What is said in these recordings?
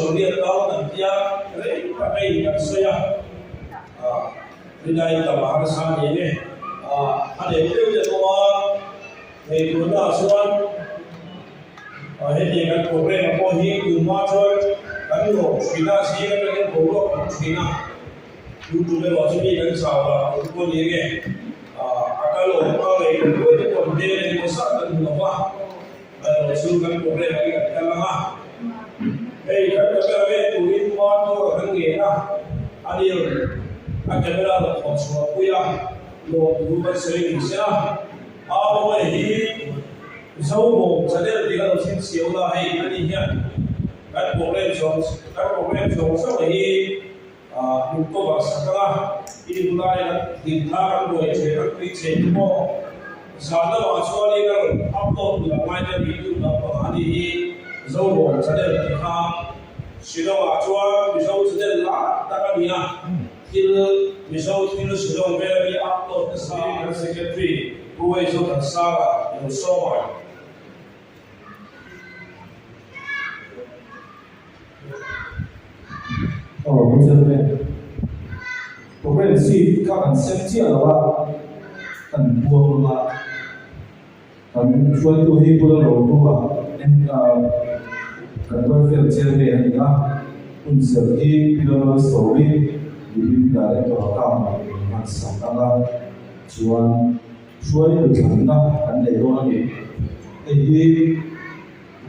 sawmriat dawn an tia rei tak a in kan sawi a, rinai tam a harsa a ni ang e. A nei deuh te pawh a ngaihtuahna ah chuan hetiang kan program ah pawh hi tunhma chuan kan lawm thin a, zing atangin boruak kan thin a. Tu tum erawh chu mi kan chau a, tu pawh ni nge a kal awm a ngei kan buai te pawh hmel eng emaw zat kan hmu lo va, erawh chu kan program hi kan kal ang a. Hei kan camera vel turin hma tur a kan ngen a, a ni a camera rawn thawh chhuah pui a, lawmthu kan sawi ni se a, Abawi hi Zobawm channel tih a lo chhinchhiau la hei a ni hian kan program zawng kan program zawng zawng hi Min cover sak ang a, i bulai kan hlim kha kan buai che kan tui che te pawh zan lamah chuanin a rawn upload duh ang ngaite YouTube lampangah a ni hi Zobawm channel tih kha Shillong-ah chuan Mizo channel lar tak a ni a, thil Mizo thil Shillong vela mi upload nasa kan secretary Pu Weizo Thansanga lo sawm ang. Aw Pu Chairman, Programme sheet kha kan sem chiah lo a, kan puang lawm a, kan hruaitu hi Pu Lalrohlua kan welfare chairman a ni a, hun serh hi Pi Lalmalsawmi Deputy Director account in hmansak ang a, chuan hruaitu thlanna kan nei dawn a ni. Hei hi.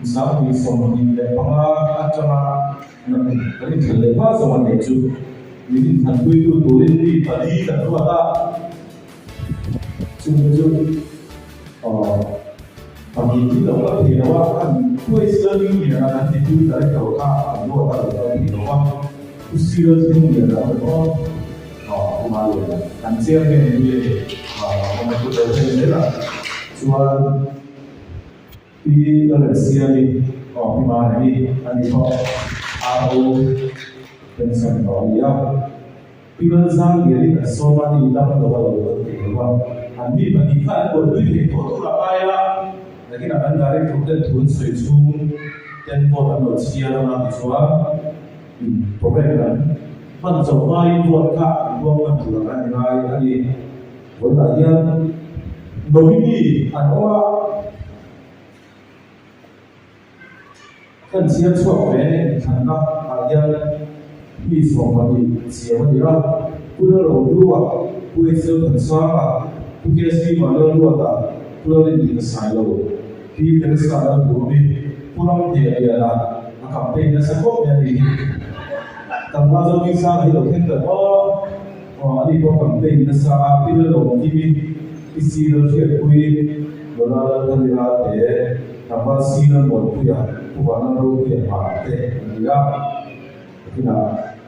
Kum 2025 atanga kan inthlan leh hma zawng an neih chu min inthlanpuitu turin mi pali kan ruat a, chungte chu pahnih hi lo kal thei lo a, kan Huaisel Liana kan Deputy Director kha kan ruat a lo kal thei lo a, Pu Sir Thingliana a rawn awm, Pu Maliana kan Chairman hi a ni, a rawn tel zel a, chuan. Pi Lalremsiami aw Pi Mani a ni bawk. RO pension tawh a ni a. Pi Lalzangliani kan sawm a, ni dam lo a lo kal thei lo a. An mi pahnih kha an buaipui thei tawh tur a ngai a, nakinah kan director ten thu an sawi chhung ten vote an lo chhiar anga tichuan program kan hman zawh hmain vote kha an buang hman tur a kan ngai a ni. Vawiinah hian nominee an awm a, kan chhiar chhuak ve inthlanna ah hian mi 12 chiam a ni a, Pu Lalrohlua, Pu Excel Thansanga, Pu KC Vanlalruata, Pu Lalrinlika Sailo, Pi Teresa Lalduhmi, Pu Ramhnialiana, a campaign nasa khawp mai a ni hi. Tlangval Zokinsanga hi lo thleng ta maw? Aw ani pawh campaign nasa a, pi Lalawm Kimi, Pi Si Lalhriatpui, Lola Lalthalira te, Tlangval Si Lalmuanpuia, Pu Vanlal Ropuia hma te an ni a. Nakinah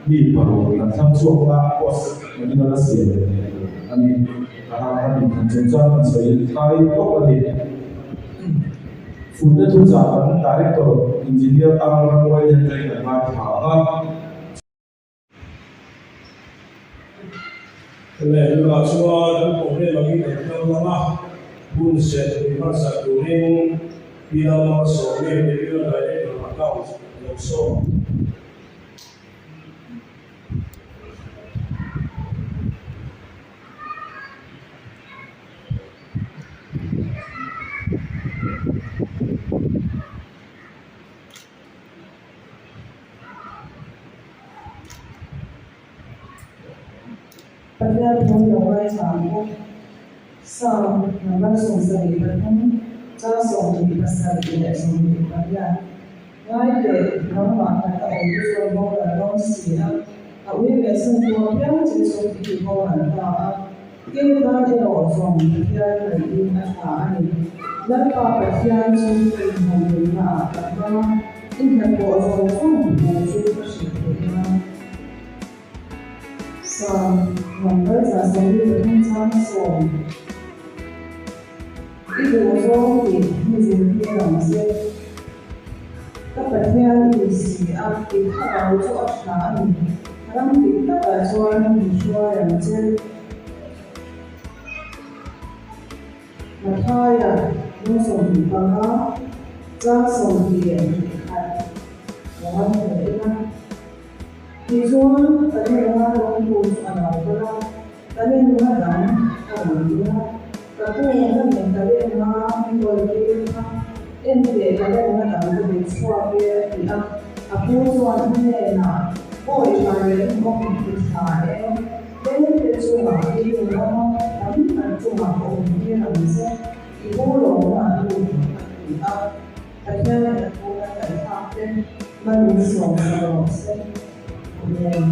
mi paruk kan thlang chhuak a, post nakin a la siam leh thei tur a ni. A hang kan inthlan chung chuan kan sawi tlai tawp a ni. Funna thuchah kan Director Engineer Tang Rammuai hian train an ngaithla ang a. Lehlamah chuan an problem angin an kal lang a, hun serh pui hmansak turin Pi Lalmalsawmi Regional Director Accounts a lo sawm ang. Pathian thu lo ngaithla ang u. Psalm number 73, chang 27 leh 28. Ngai teh, nangmah hnaih a awm te chuan boral dawn si a, a ui leh chhungkua piang che chu i ti boral ta a. Kei tan erawh zawng Pathian ngaihin a tha a ni. Lalpa Pathian chu ka inhawmhlimnaah ka hmang a, i hnathawh zawng zawng thu chu ka hrilh theih nan. Psalm number 143 chang 10. I duh zawng tih mi zirtir ang che. Ka Pathian i ni si a, i thlarau chu a tha a ni. Ram dik takah chuan min hruai ang che. Mathaia lung 25, chang 21. Ngaithla ila. Tichuan, talent nga dawngtu chu a lo kal a, talent nga dang a rawn dil a. Ka pu nangin talent nga min kawl tir kha, en teh talent nga dang ka dik chhuak e a ti a. A pu chuan a hnenah, Awi tha leh inawm i tha e, tlem te chungah i rinawm a, tam tak chungah ka awm tir ang che, i pu lawmna a lut ang a ti a. Pathian in a thu kan ngaihthlak te malin sawm sa rawh se. Amen.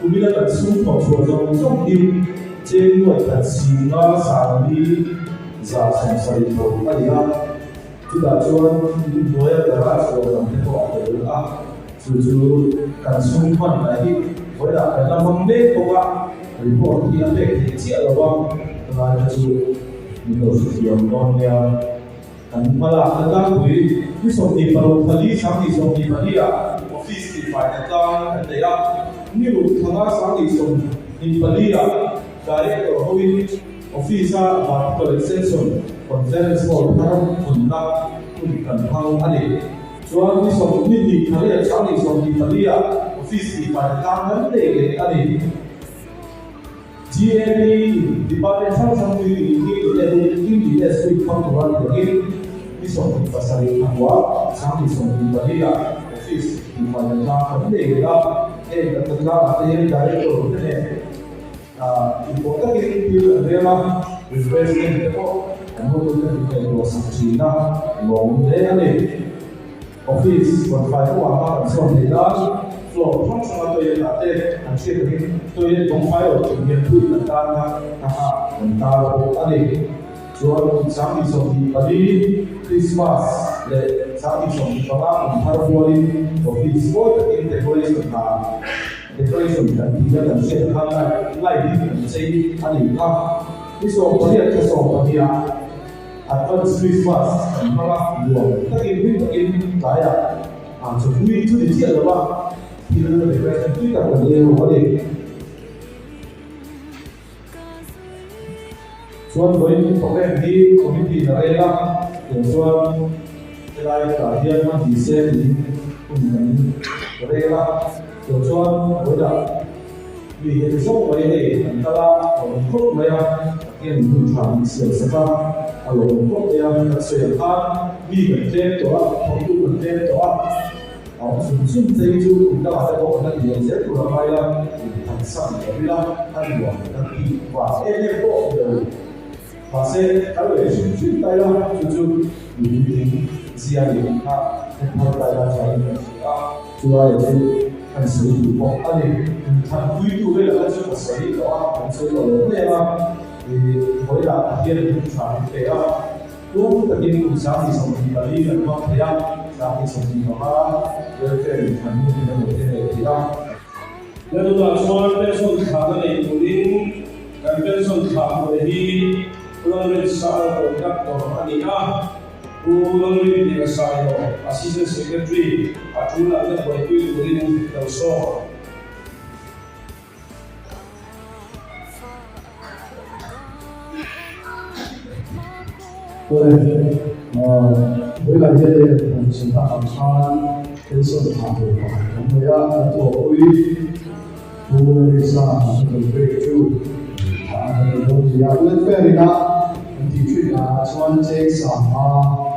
Kumina kan sum thawh chhuah zawng zawng hi cheng nuaih khat singa sangli 170 tho a ni a, chutah chuan inhnuaia garage dawr lam te pawh a tel a, chu chu kan sum hman lah hi vawilah kan la hmang mek bawk a, report hi a pek theih chiah lo a, tunlai kha chu min lo hrethiam dawn nia. Kan hmalakna tlangpui ni 24 2024 ah office tihfaina tlang kan nei a, ni ruk thanga 2024 ah Director hoin office a Vertical Extension Conference Hall thar hawnna hun kan hmang a ni. Chuan ni 22 thariat 2024 ah office tihfaina tlang kan nei leh a ni. GAP in Department hrang hrang tui tih hi English week hmang tura ni takin ni 27 thla 2024 ah office tihfai kan tlang kan nei leh a, heng kan kan tlangah te hian Director te nen inpawh takin thil an rel a, refreshment te pawh kan hotu te min ngaihtuah sak thin a, lawm hle a ni. Office rawn fai pawh ah kan chhuak thei nan floor hrang hranga toilet ah te an hriat angin toilet bawng fai lo chung hian tui kan tan kha ka hah kan tar bawk a ni. Chuan 2024 Christmas leh 2025 kum thar rualin office mawi takin decoration hna decoration kan tih a kan hriat khan light in kan chei a nih kha. Ni 18 thla 12 ah Advance Christmas kan hmang a, nuam takin hlim takin tlaiah chawhlui chu ni chiah lo a, thil refreshment tui tak kan ei ho a ni. Chuan vawiin program hi committee in a rel a, tiang chuan helai tah hian hman ni se tiin hun kan rel a, tiang chuan vawiinah mi heti zawk mai hei kan kal a, a awm khawp mai a. Pathian in hun tha min siam sak a, a lawm khawp mai a, kan sawi ang khan mi kan tlem tawh a, thawktu kan tlem tawh a, a awm chhun chhun te hi chu kum dangah te pawh kan la ti leh zel tur a ngai la, in than sak ni lo ila a nuam kan tih vang em em pawh ni lo. Mahse, kal leh hrim hrim ta ila chu chu mipui zia leh kha kan thar ta ila chuan kan hria a, chulaiah chu kan sawi duh bawk a ni. Inthanpuitu velah kha chu ka sawi tawh a, kan sawi tawh lo mai ang a, ih vawilah Pathian in hun tha min pe a, tum takin kum 2024 kan hmang thei a, 2025 welfare inthan hun in a lo te leh thei a. Lalunah chuan pension thlahna nei turin kan pension thlah hmuh hi. Pu Lalrinsanga Conductor a ni a, Pu Lalrinliana Sailo, Assistant Secretary, a tul ang te buaipui turin lo sawm. Awle, vawilah hian thawmhnaw ang khan pension tha tur pakhat kan nei a, kan thawhpui Pu Lalrisa Hospital Grade chu thah an nei dawn ni a, welfare ina kan tih thin danah chuan cheng sangha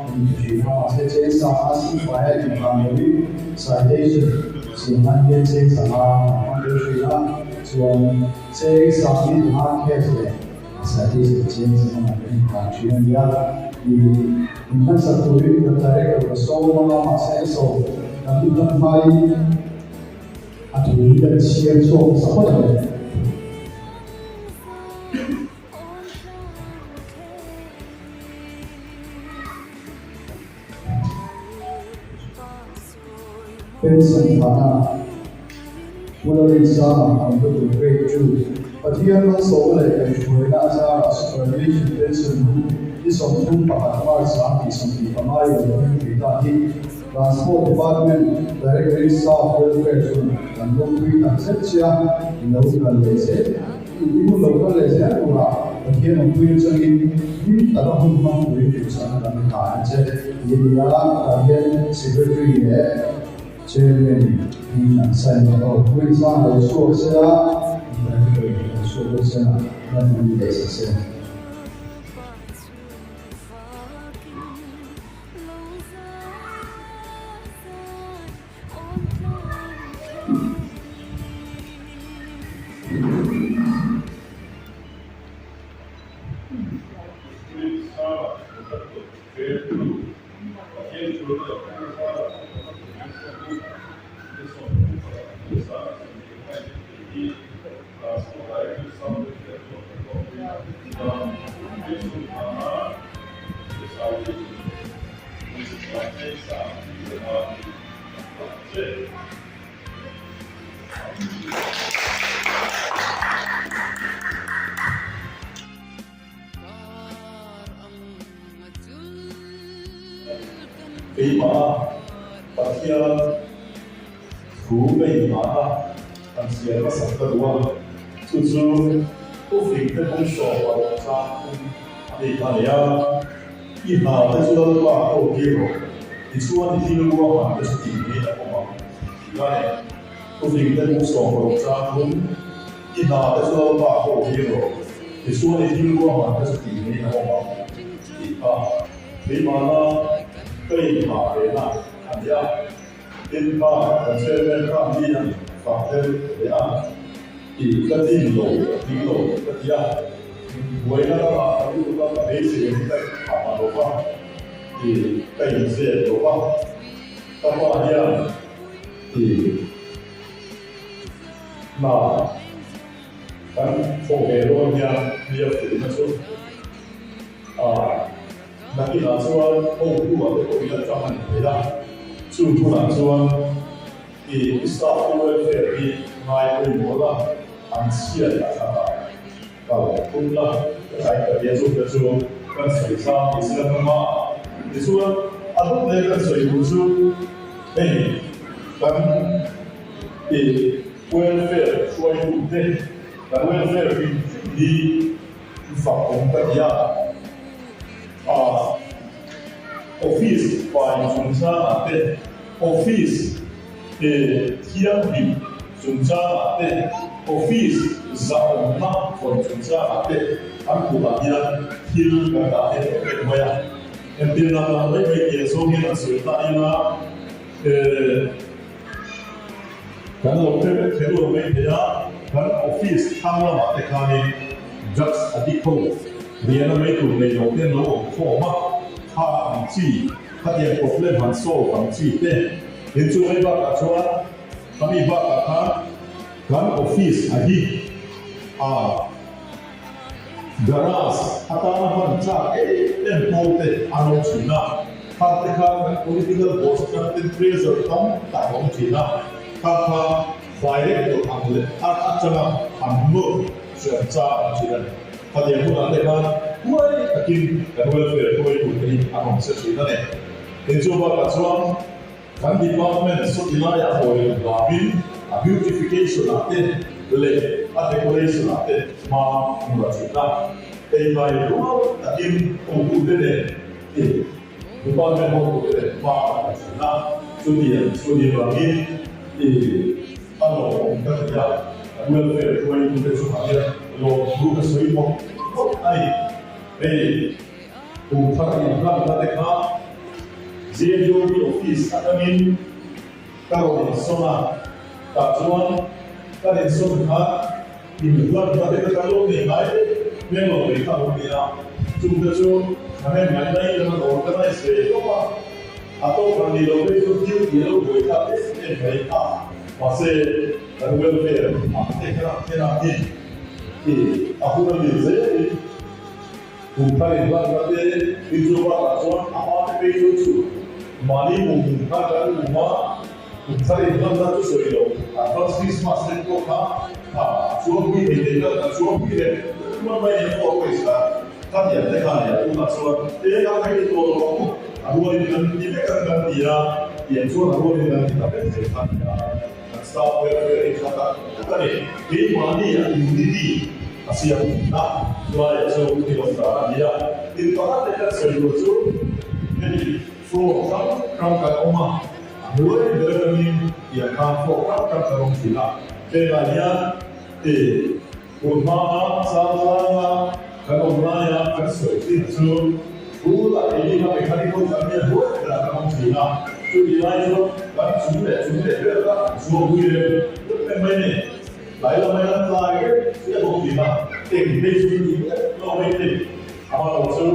kan inpe thin a, mahse cheng sangha singfai a inhlan loin citation siam nan hian cheng sangha kan hmang deuh thin a, chuan cheng sanghi anga cash leh citation cheng sangha kan inhlan thin a ni a, ih inhlansak turin kan director ka sawm anga mahse ka sawm kan inhlan hmain. A thu hi kan chhiar chhuak hmasa phawt ang. Pension thahna Pu Lalrinsanga Computer Grade 2 Pathian malsawmna leh kaihhruaina a zarah Superannuation Pension hu ni 31 March 2025 lo thleng thei ta hi Transport Department Directorate Staff Welfare chuan kan lawmpui tak zet che a, i lo kal leh zel, i hun lo kal leh zel turah Pathian awmpui atangin hlim taka hun hmang turin duhsakna kan hlan a che ti a ni a, tah hian Secretary leh Chairman in an sign bawk a, awmpui chuan lo chhuak se a, Director in lo chhuak bawk se a, lan an leh sa se. Keimah Pathian thu ka inhmahna an chhiar hmasak ka duh a, chu chu Ufik te bung sawm paruk chang thum a ni kha a ni a, I hna te chu Lalpa ho tir rawh, tichuan i thil ruahman te chu tih ngeiin a awm ang tih kha a ni. Ufik te bung sawm paruk chang thum, I hna te chu Lalpa ho tir rawh, tichuan i thil ruahman te chu tih ngeiin a awm ang tih kha keimahna ka inhmah ve na a ni a. Tin kha kan chairman kha mi an fak tel ve a, tih ka tin lo, ka tling lo ka ti a, buaina lamah ka lut a, ka beisei ang ka inthah ta lo va, tih ka inzep lo va, ka pa hian tih hna kan thawh ve dawn hian mi a fuihna chu a. Nakinah chuan hotu ah te pawh in a tang a ni thei a, chung hunah chuan i staff te welfare hi ngai pawimawh la, an chhiat a that a kal tum la, ka tlai ta tia chung te chu kan sawi zang ni sila ka hma tichuan a dawt leh kan sawi duh chu hei kan i welfare hruaitu te kan welfare hrim hrim hi fak awm ka ti a, ah office fai chungchangah te, office thianghlim chungchangah te, office zahawmna vawn chungchangah te an kutah hian thil kan dah em em mai a. Entirna dan mai mai tih zawng hian an sawi ta ila, Kan lo hre vek kher lo mai thei a, kan office thlang lamah te khanin drugs addict ho riahna mai tur nei lo ten lo awm khawm a, kha ang chi, khatiang problem han solve ang chi te. Tin chu mai bakah chuan khami bakah khan kan office a hi a garage atana hman tlak em em pawl te an awm thin a, khang te kha kan political boss atang ten pressure tam tak a awm thin a, khang kha director ang leh atanga an nawr hriam chang an thin a ni. Khatiang hunah te khan huai takin kan welfare hruaitute hi an awm se thin a ni. Tin chu bakah chuan kan department sawti laiah hawi loh vangin a beautification ah te leh a decoration ah te hma an la thin a. Eikai rual takin hotute nen i department hotute nen hma an la thin a. Chutiang chu ni vangin i a lawmawm ka ti a, kan welfare hruaitute chungah hian lawmthu ka sawi bawk bawk a ni. Hei kum thar inhlanna te kha JJOB office atangin ka rawn insawn a, tah chuan kan insawn khan inhlanna te kha kan lo nei ngai hmel lo mai kha a lo ni a, chungte chu thahnem ngai mai kan rawn organize ve tawp a. A tawp han nih loh phei chu duty a lo buai thlak em em mai a, mahse kan welfare ah te kha thlen ah hi i a hun a nih zelin kum thar inhlanna te hi chu bakah chuan a hma te phei chu chu mahni mum hmun kha kan mum a, kum thar inhlanna chu sawi loh advance Christmas te pawh kha a chuangpui thei thei kha kan chuangpui leh mai mai nia pawh a pawisa kha tiang te kha nia tunah chuan e kan thei tawh lo ang. A rualin kan ti vek ang kan ti a, tiang chuan a rualin kan ti ta vek thei kha nia, kan staff welfare hi tha tak tak a ni. Keimahni a unity a siam thin a, chulaiah chu thil awm dan a ni a. Tin pakhat leh kan sawi tur chu hei floor hrang hrang kan awm a, a hnuai ber atangin tiang khan floor hrang hrang kan awm thin a, hengah hian ti Tun hmaa Chaltlanga kan awm laia kan sawi thin chu thu lah ei a mechanical kan nia hluai berah kan awm thin a, chutih lai chuan kan chung leh chung leh vel kha an chhuak hui rem rem em mai ni. Tlai lamah hian tlai rem chiah bawk thin a, eng phei chu tih vek lo mai thei. Amaherawh chu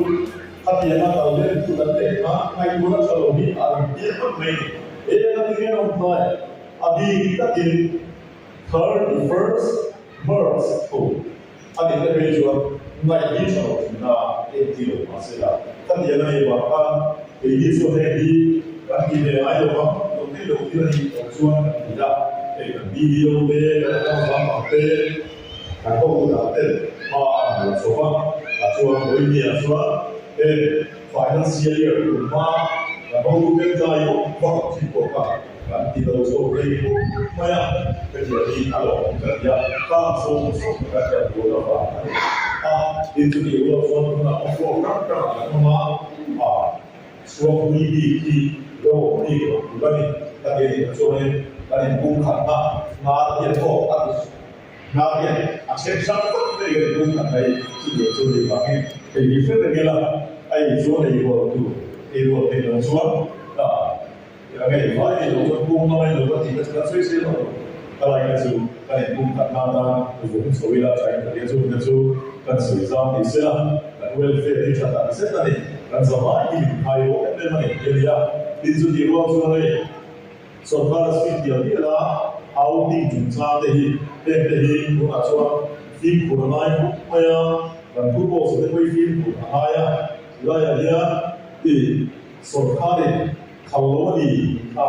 khatianga kal leh tu kan neih kha ngaihtuahna tha lo hi a ring tir phawt mai ni. Eng a ti nge awm tlai a bik takin 31st March tho a nih te phei chuan ngaih hi tha lo thin a entir lo mah se la, ka ti a nei vang khan keini chuan heng hi kan ti ve ngai lo vang, lo thei lo thil a nih loh chuan kan ti a, hei kan BDO te, kan account lampang te, kan hotu dang ten hma an han la chho va, tah chuan Vawinia chuan heng financial year kum hma kan hotu ten tlai vak vak ang thin pawh kha Kan ti lo chho rei khawp mai a, ka tia hi a lawm ka ti a, kang sawm sawm ka tia bual avang a ni a, tin chutih rual chuan tunah pawh floor hrang hrangah kan awm a, a chhuak hui bik hi lo awm bik lo tur a ni ka ti a nih chuanin kan inpum khat a, hnar hian aw a ti hnar hian a then hrang vak mai kan inpum khat mai chutiang chu ni vangin hei hi hre reng ila a inchuan ei rual tur ei rual theih loh chuan ka Ka ngei vai nei lo chuan pum ngai lo ka tih ka chu sawi sel lo. Ka lai kha chu kan inpum khat nan a vung chho ila thain ka tia chu hun te chu kan sawi zam tih sela kan welfare hi tha tak zet a ni. Kan zavai hi min khai ruak em em a ni ti a ni a. Tin chu tih rual chuan hei sawrkar a speed dial dial a outing chungchang te hi heng te hi tunah chuan fimkhur a ngai khawp mai a, kan thu pawh sawi te pawh hi fimkhur a ngai a. Tilaiah hian i Sawrkarin khal lo a ni tih kha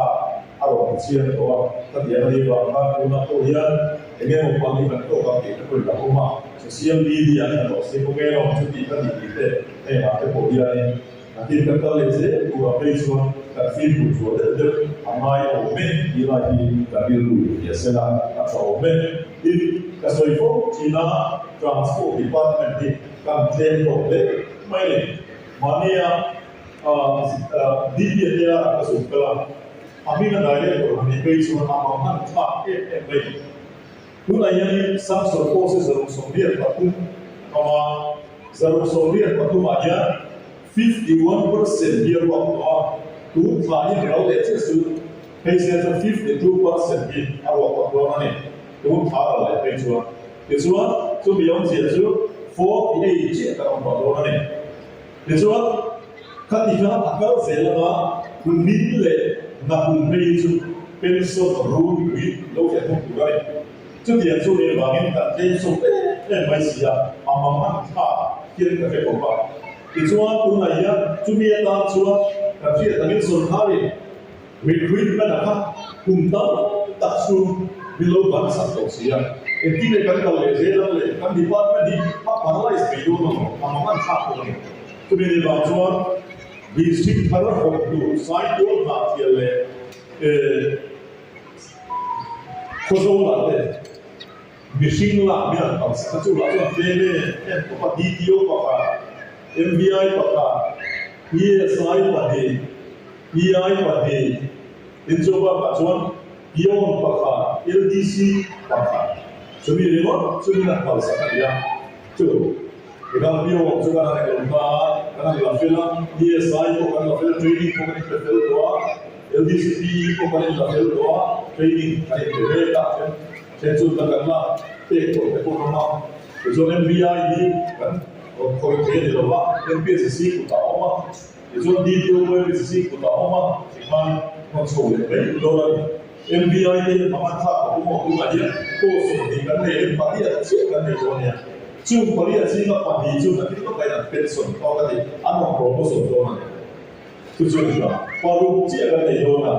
a rawn ti chiang tawh a, ka ti a ni vang khan tunah pawh hian eng emaw pang hi kan tawk ang tih ka pawhin ka awm a, social media hian rawh se kawng emaw chuti ka ti tih te hengah te pawh hianin nakin kan kal leh zel turah phei chuan kan fimkhur zual deuh deuh a ngai awm e tih lai hi ka rilru in a sel a, a tha awm e. Tin, ka sawi fo thin a, Transport Department hi kan tlem tawh hle mai a ni. Mahnia DPA ka zuk kal a, a hming a director han nih phei chuan a mang han thlak em em mai. Tunah hianin Samson pawh se 83 a awm a, 83 ah hian 51% hi a ruak tawh a, tun thla hi ral leh chiah chu phei se chuan 52% hi a ruak tawh dawn a ni, tun thla ral leh phei chuan. Tichuan, chumi awmzia chu 48 chiah kan awm tawh dawn a ni. Tichuan, khati kha a kal zel anga Kumin leh Nahum phei chu pension runpui lo thlen thung tur a ni. Chutiang chu nih vangin kan tlem sawm em em mai si a, a mang an thlak hian ka hre bawk a. Tichuan, tunah hian chumi atan chuan kan hriat angin sawrkarin recruitment a kha kum tam tak chhung min lo ban sak tawh si a. Engtin nge kan kal leh zel ang le? Kan department hi a paralyze mai dawn. thlak tur a ni. Chumi ni vang chuan district thar hawk hnu Saitual Hnahthial leh Khawzawlah te mihring lak min an tam sak a, chuvah chuan tlem e en tawp a, DTO pakhat, MVI pakhat, PSI pahnih, PI pahnih, tin chu bakah chuan Pion pakhat, LDC pakhat, chumi ringawt chu min an kalsak a ni a, chu Tikhan Pion chu kan han englo ta a, kan han la fel a, PSI pawh kan la fel a, training pawh kan inpe fel tawh a, LDC PE pawh kan inla fel tawh a, training kan inpe mek a, then then chu kan la pek tawh te pawh an awm a, tichuan MVI hi kan rawn khawih thei a ni lo va, MPSC kutah a awm a. Tichuan DPO pawh MPCC kutah a awm a, tikhan rawn chho leh mai dawn a ni. MVI te hian hmang an thlak tawh pawh tunah hian post pahnih kan nei em pariat chiah kan nei dawn nia. Chung pariat zinga pahnih chu nakin lawkah an pension tawk a ni, an rawn promotion dawn a ni. Chu chu ni ta, paruk chiah kan nei dawn a.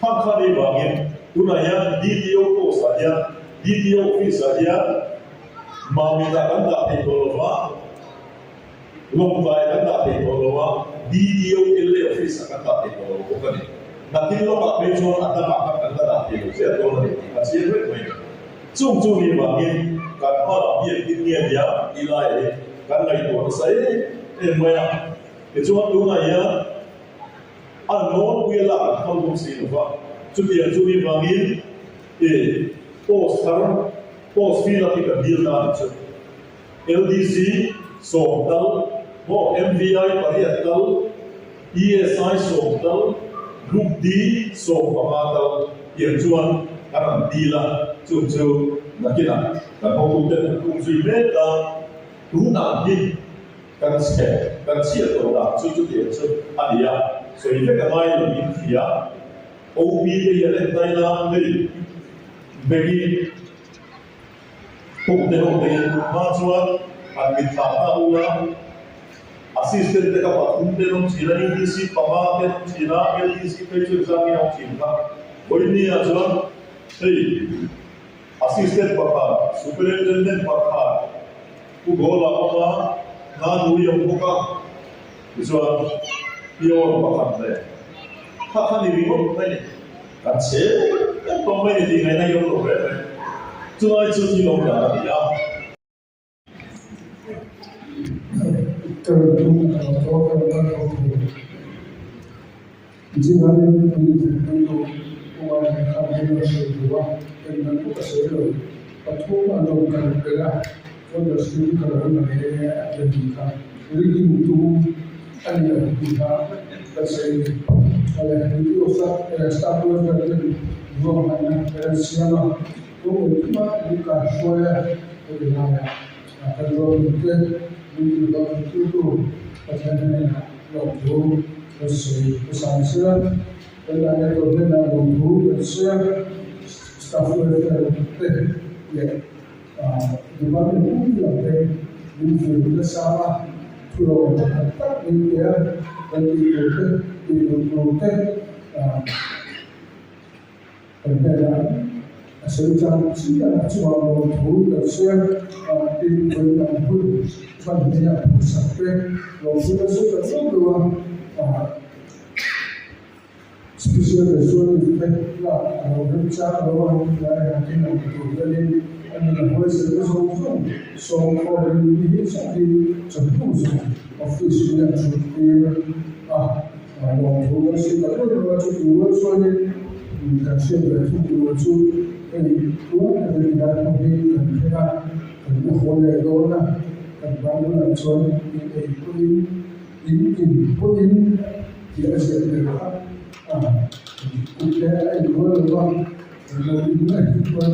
Hman khan ei vangin tunah hian DTO post ah hian DTO office ah hian Mamit ah kan dah thei tawh lo va, Lawngtlai kan dah thei tawh lo a, DTO LA office ah kan dah thei tawh lo bawk a ni. Nakin lawkah phei chuan a dangah khan kan la dah thei lo zel dawn a ni tih kha chiang reng mai a ni. Chung chu ni vangin kan hma lam hi engtin nge nia tih laiah hi kan ngaihtuah nasa em em mai a. Tichuan tunah hian a nawlpui a lak an phal bawk si lo va, chutiang chu ni vangin i post thar, post fill up hi kan deal ta a nih chu. LDC sawm tal, maw MVI pariat tal, ESI sawm tal, Group D 15 tal tiang chuan kan rawn deal a, chung chu nakinah kan hotuten an tum zui mek a, tunah hi kan chhe kan chhiat tawh dan chu chutiang chu a ni a, sawi vek a ngai lo in hria, OP te hi an en daih a, hei Maggie. Pumte ho te in hma chuan an mit thlah ta ula, assistant te ka pathum te an awm thin a, UDC panga te an awm thin a, LDC phei chu exam in a awm thin kha. Vawiini ah chuan hei assistant pakhat, superintendent pakhat, Pu Gola awm a, Nanui awm bawk a, tichuan peon pakhat leh kha kha ni ringawt mai ni. Kan chhe em tawh mai ni tih ngaihna hi awm lo reng reng. Chulai chu thil awm dan a ni a. Ka rawn tum a lo tawh ka rawn kal tawh thu. Zingah in mi thil hman lo kawngah hian khan hei rawn sawi duh a, eng dang pawh ka sawi lo. Pathum an rawn kal belh a, voters hi ka lo la ve a ti a nih kha. Reading tum a ni lo tih kha ka sawi a ni. Awle, review of staff welfare ten ruahmanna kan siam a, kawng engkima min kaihruai a ka ti lai a, kan ruahman te min tih hlawhtling tu Pathian hnenah lawmthu kan sawi hmasa ang sela, kan director hnenah lawmthu kan sawi a, staff welfare te leh Department pum lam te min fur nasa a, thurawn tha tak tak min pe a, kan tih tur te, tih loh tur te kan hnenah a sawi chang chiah a, chungah lawmthu kan sawi a, tin vawiin ang hun hman hi a phuhsak te lawmthu kan sawi tak zauh deuh a. Special Resolve te lak a lo rem chang lo a, tlai han tin ang tur hianin a nun a huaisel na zawng zawng sawm khawlin mi hi chiah hi chawhnu zawng office hi a thut tir a, lawmthu kan sawi tak reuh reuh a, chutih rual chuanin kan hriat ve thung tur chu hei tun kan inlai hmun hi kan thleng a, kan la haw leh dawn a, kan ban hunah chuan in ei pawhin In in pawhin tih a ziah tel kha a kut te a inrual lo va, lo in a him chuan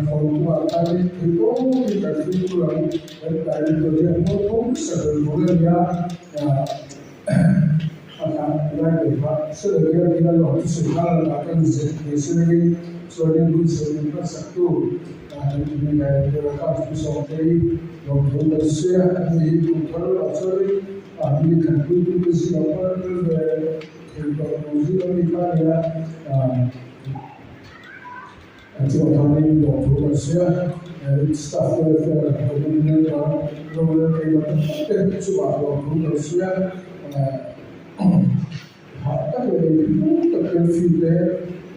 hawntuah khanin theihtawpin kan fimkhur ang, kan tlai tur hian hmual pawm sa ber tur a nia, a hlan lai ber kha hre lo hian ila lo thusawi kha a lakah kan zet thei se langin chuanin hun sawi min hmasak tu mi leh Welcome to Sawmtei lawmthu kan sawi a, ani hi kum thar lah chuanin mi khat puitu te zingah pawh a tel ve thei tawh tur zing a mi kha a ni a, a chungah khanin lawmthu kan sawi a. Staff welfare committee member rorel keimah tak tak te chungah lawmthu kan sawi a. Hah tak leh engtin tak hian fee te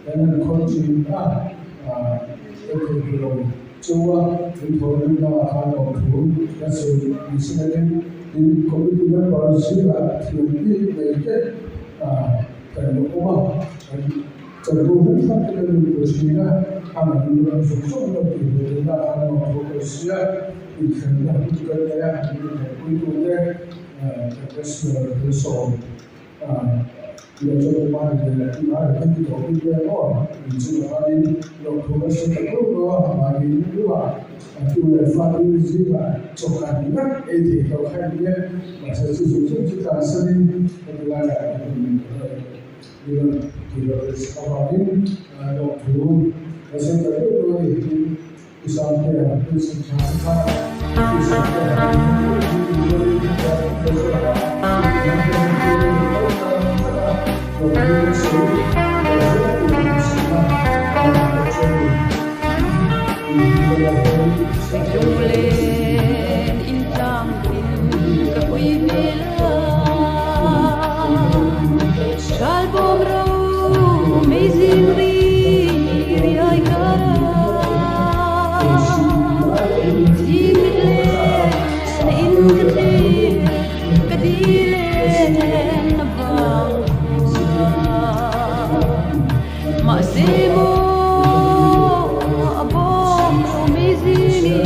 kan han khawn thin a, ka thei lo chu a, min thawn rin lamah khan lawmthu kan sawi ni se nain tin committee member zingah thiam bik nei te kan lo awm a, kan chanvo hrang hrang te kan inpe thin a, a mahni ram zawng zawng lo tih ve theihna ah khan lawmthu kan sawi a, inthlanna hun kan nei a, min inthlanpuitu te Professor Wilson Lunglen in tlang tin ka hui hmel a, Ral bawm ro mei zing ri riai kar a, Zing mit len in ka thlir ka di len a vang khua. Mahse maw a bawm ro mei zing in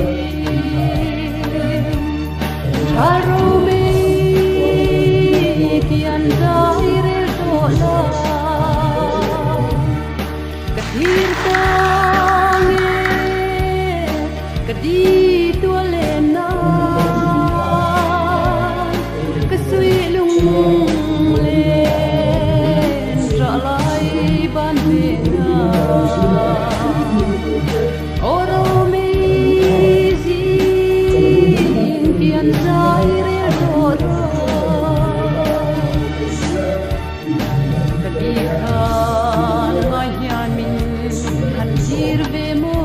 Ral ro mei kian zai rel tawh la. Ka thlir tang e, ka di tual len nan, ka suih lung len rah lai ban ve na. Aw ro mei zing kian zai rel tawh rawh. Ka ti khan ngai hian min han thlir ve maw?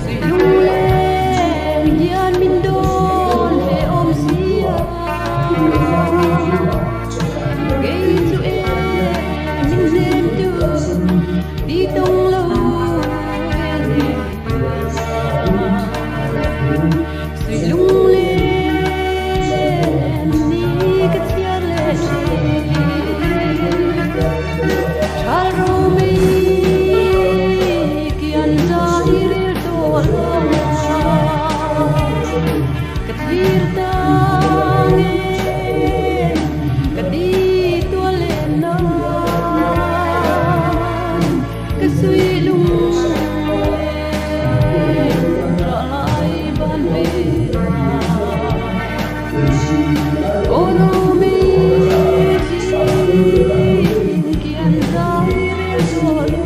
Suih lungleng hian min dawn ve awm sia. Kei chu e min hnem tu ti tawng lo en ve Suih lunglen ni ka chhiar leh thin. Thal ro mei kian zai rel tawh lo Ka thlir tang e, ka ti tual leh nan. Ka suih lunglen rah lai ban ve a. Aw ro mei zing kian zai rel tawh lo.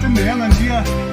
te nei ang an tia.